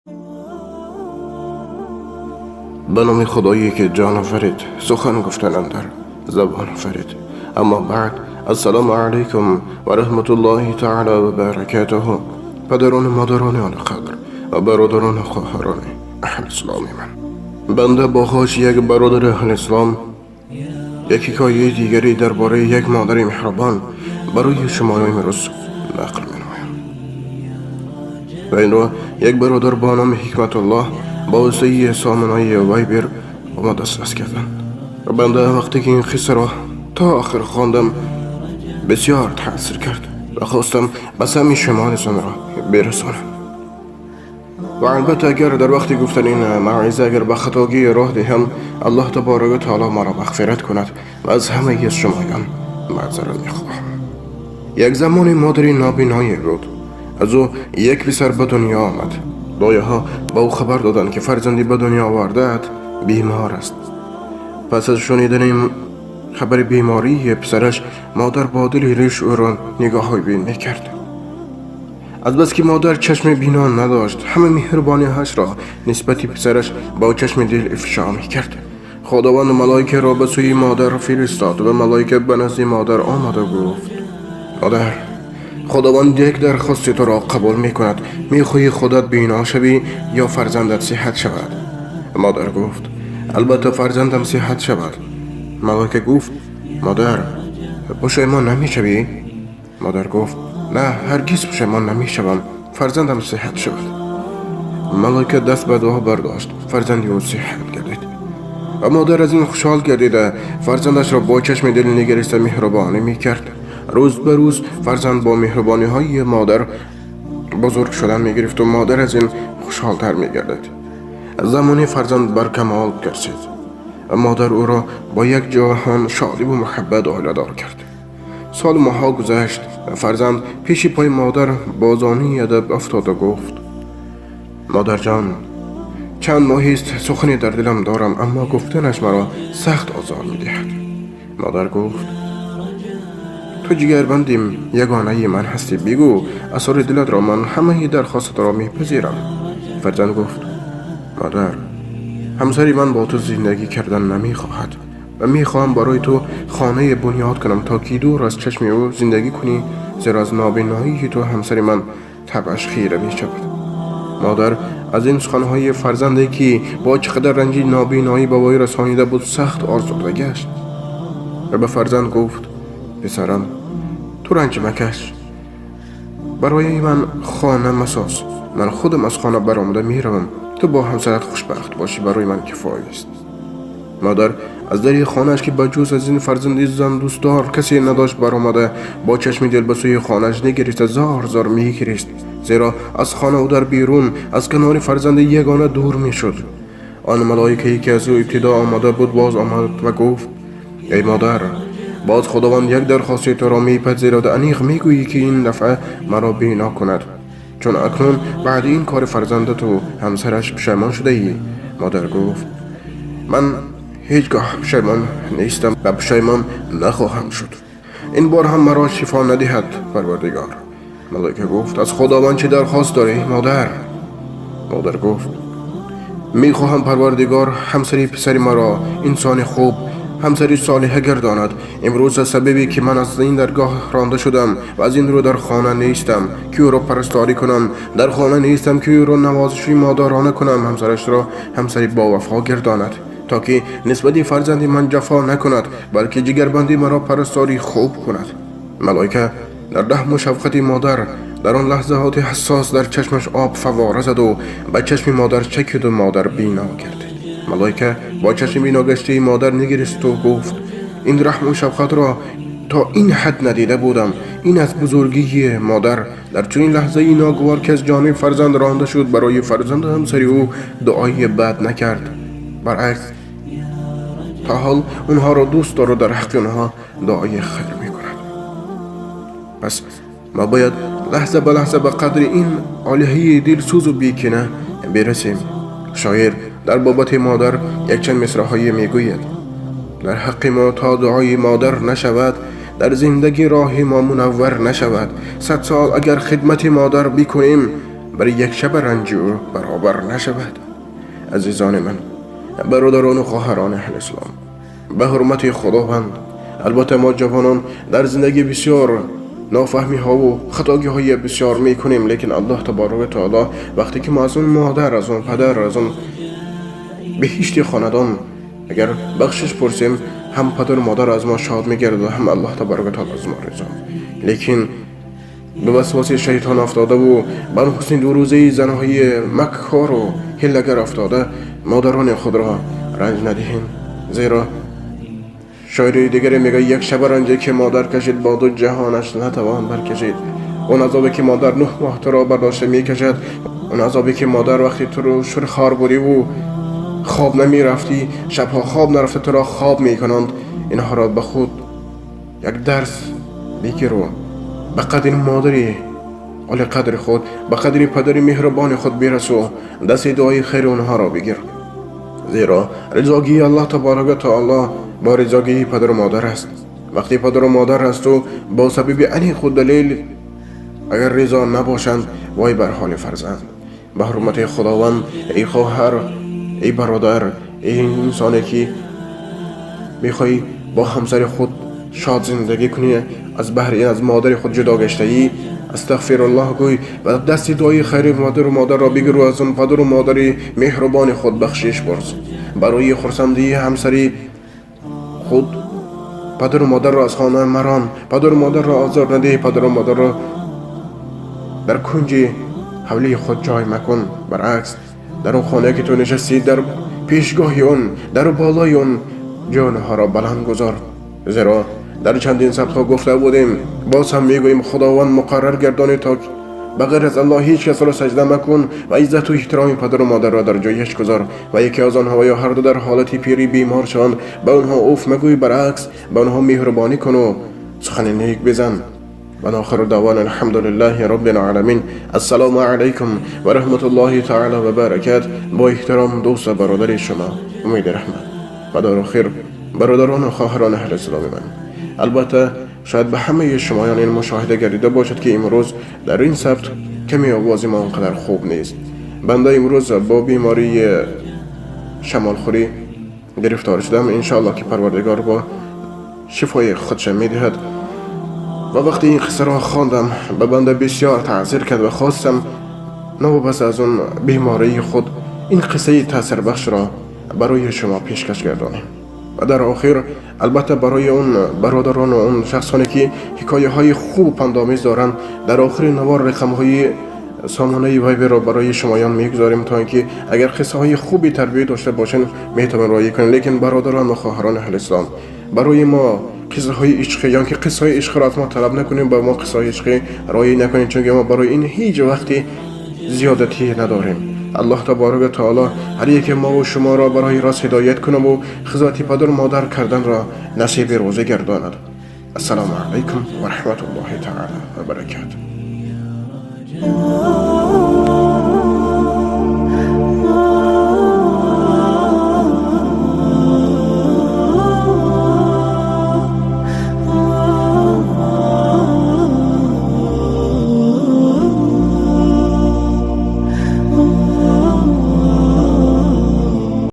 به نام خدایی که جان آفرید، سخن گفتن اندر زبان آفرید. اما بعد، السلام علیکم و رحمت الله تعالی و برکاته. پدران و مادران عالیقدر و برادران و خواهران اهل اسلام من، بنده با خواهش یک برادر اهل اسلام یک حکایه دیگری درباره یک مادر مهربان برای شما امروز نقل می‌نمایم و این را یک برادر با نام حکمت الله با واسطه سامانه وایبر به ما دسترس کردند و بنده وقتی که این قصه را تا آخر خواندم بسیار تاثیر کرد و خواستم به سمع شما نیز آن را برسانم. و البته اگر در وقت گفتن این موعظه اگر به خطاگی راه دهم، الله تبارک و تعالی ما را مغفرت کند و از همه شمایان معذرت میخواهم. یک زمان مادری نابینایی بود. از او یک پسر به دنیا آمد. دایه ها به او خبر دادند که فرزندی به دنیا آورده‌ات بیمار است. پس از شنیدن خبر بیماری پسرش، مادر با دل ریش او را نگاه بین میکرد. از بس که مادر چشم بینا نداشت، همه مهربانی هاش را نسبت پسرش با چشم دل افشا میکرد. خداوند ملائکه را به سوی مادر فرستاد و ملائکه به نزد مادر آمد و گفت: مادر، خداوند یک درخواست تو را قبول میکند. میخواهی خودت بینا شوی یا فرزندت صحت شود؟ مادر گفت: البته فرزندم صحت شود. ملائکه گفت: مادر، پشیمان نمیشوی؟ مادر گفت: نه، هرگز پشیمان نمیشوم، فرزندم صحت شود. ملائکه دست به دعا برداشت، فرزند او صحت گردید و مادر از این خوشحال گردیده فرزندش را با چشم دل نگریسته مهربانی میکرد. روز به روز فرزند با مهربانی های مادر بزرگ شدن میگرفت و مادر از این خوشحالتر میگردید. زمانی فرزند بر کمال رسید و مادر او را با یک جهان شادی و محبت عائله دار کرد. سال ماها گذشت و فرزند پیش پای مادر با زانوی ادب افتاد و گفت: مادر جان، چند ماهی است سخنی در دلم دارم، اما گفتنش مرا سخت آزار میدهد. مادر گفت: تو جگربندیم یگانه من هستی، بگو اسرار دلت را، من همه درخواست را میپذیرم. فرزند گفت: مادر، همسری من با تو زندگی کردن نمیخواهد و میخواهم برای تو خانه بنیاد کنم تا که دور از چشم او زندگی کنی، زیرا از نابینایی تو همسر من طبعش خیره می شود. مادر از این سخنهای فرزندی که با چقدر رنجی نابینایی به وی رسانیده بود سخت آزرده گشت و به فرزند گفت: پسرم، تو رنج مکش، برای من خانه مساز، من خودم از خانه برآمده میروم، تو با همسرت خوشبخت باشی برای من کفایت است. مادر از در خانه‌اش که بجز از این فرزند زن دوستدار کسی نداشت برآمده با چشم دل به سوی خانه‌اش نگریست، زار زار میگریست، زیرا از خانه او در بیرون از کنار فرزند یگانه دور میشد. آن ملائکه‌ای که از او ابتدا آمده بود باز آمد و گفت: ای مادر، باز خداوند یک درخواست تو را میپذیرد و انیق میگویی که این دفعه مرا بینا کند، چون اکنون بعد این کار فرزند تو همسرش پشیمان شده ای. مادر گفت: من هیچگاه پشیمان نیستم و پشیمان نخواهم شد. این بار هم مرا شفا ندهد پروردگار. ملائکه گفت: از خداوند چه درخواست داری مادر؟ مادر گفت: میخواهم پروردگار همسری پسر مرا انسان خوب، همسری صالحه گرداند. امروز از سببی که من از این درگاه رانده شدم و از این رو در خانه نیستم که او را پرستاری کنم، در خانه نیستم که او را نوازشی مادرانه کنم، همسرش را همسری با وفا گرداند تا که نسبت فرزند من جفا نکند، بلکه جگربندی مرا پرستاری خوب کند. ملائکه در رحم و شفقت مادر در آن لحظات حساس در چشمش آب فواره زد و به چشم مادر چکید و مادر بینا گردید. ملائکه با چشم بینا گشته مادر نگریست و گفت: این رحم و شفقت را تا این حد ندیده بودم. این از بزرگی مادر در چنین لحظه ای ناگوار که از جانب فرزند رانده شد، برای فرزند همسری او دعای بد نکرد، برعکس تا حال اونها را دوست دارد و در حق اونها دعای خیر میکند. پس ما باید لحظه به لحظه به قدر این الهه دلسوز و بیکینه برسیم. شاعر در بابت مادر یک چند مصرعهایی میگوید: در حق ما تا دعای مادر نشود، در زندگی راه ما منور نشود. 100 سال اگر خدمت مادر بکنیم برای یک شب رنج او برابر نشود. عزیزان من، برادران و خواهران اهل اسلام، به حرمت خداوند، البته ما جوانان در زندگی بسیار نافهمی ها و خطاگی های بسیار میکنیم، لیکن الله تبارک و تعالی وقتی که ما از اون مادر، از اون پدر، از اون بهشت خاندان اگر بخشش پرسیم، هم پدر و مادر از ما شاد میگرد و هم الله تبارک و تعالی از ما رضا. لیکن به وسواس شیطان افتاده و بر حسن دو روزه زنهای مکار و حیله‌گر افتاده، مادران خود را رنج ندهیم. زیرا شاعر دیگری میگه یک شب رنجی که مادر کشید با دو جهانش نتوان برکشید. اون عذابی که مادر 9 ماه تو را برداشته میکشد، اون عذابی که مادر وقتی تو رو شرخار بودی و خواب نمی رفتی، شبها خواب نرفته تو را خواب میکنند، اینها را به خود یک درس بگیر و به قدر مادری عالی قدر خود، به قدر پدر مهربان خود برس و دست دعای خیر اونها را بگیر. زیرا رضاگی الله تبارک و تعالی با رضاگی پدر و مادر است. وقتی پدر و مادر است و با سبب علی خود دلیل اگر رضا نباشند، وای بر حال فرزند. به حرمت خداوند، ای خواهر، ای برادر، ای انسانی که میخوای با همسر خود شاد زندگی کنی، از بهر این از مادر خود جدا گشته ای، استغفر الله گوی و دست دعای خیر مادر و مادر را بگیر و از اون پدر و مادر مهربان خود بخشش پرس. برای خرسندی همسری خود پدر و مادر را از خانه مران، پدر و مادر را آزار نده، پدر و مادر را در کنج حولی خود جای مکن. برعکس، در اون خانه که تو نشستی، در پیشگاه اون، در بالای اون جانها را بلند گذار. زیرا در چندین ثبت ها گفته بودیم، باز هم میگوییم، خداوند مقرر گردانید تا بغیر از الله هیچ کس را سجده مکن و عزت و احترام پدر و مادر را در جایش گذار. و یکی از آنها و یا هر دو در حالت پیری بیمار شوند، به آنها اوف مگوی، برعکس به آنها مهربانی کن و سخن نیک بزن. و آخر دعوانا الحمد لله رب العالمین. السلام علیکم و رحمت الله تعالی و برکات. با احترام دوست و برادر شما امید رحمت. و در آخر برادران و خواهران اهل اسلام من، البته شاید به همه شمایان این مشاهده گردیده باشد که امروز در این ثبت کمی آواز ما آنقدر خوب نیست. بنده امروز با بیماری شمالخوری گرفتار شدم. انشاءالله که پروردگار با شفای خودش میدهد. و وقتی این قصه را خواندم، به بنده بسیار تاثیر کرد و خواستم نوبس از اون بیماری خود این قصه تاثیر بخش را برای شما پیشکش گردانیم. و در آخر البته برای اون برادران و اون شخصانی که حکایه های خوب و پندآمیز دارند، در آخر نوار رقم های سامانه وایبر را برای شمایان میگذاریم تا اینکه اگر قصه های خوبی تربیت داشته باشین، میتونن رایی کنین. لیکن برادران و خواهران اهل اسلام، برای ما قصه های عشقی یا که قصه های عشق را از ما طلب نکنیم، با ما قصه های عشقی رایی نکنیم، چون ما برای این هیچ وقتی زیادتی نداریم. الله تبارک و تعالی هر یک ما و شما را برای راست هدایت کنه و خدمت پدر و مادر کردن را نصیب روزه گرداند. السلام علیکم و رحمت الله تعالی و برکاته.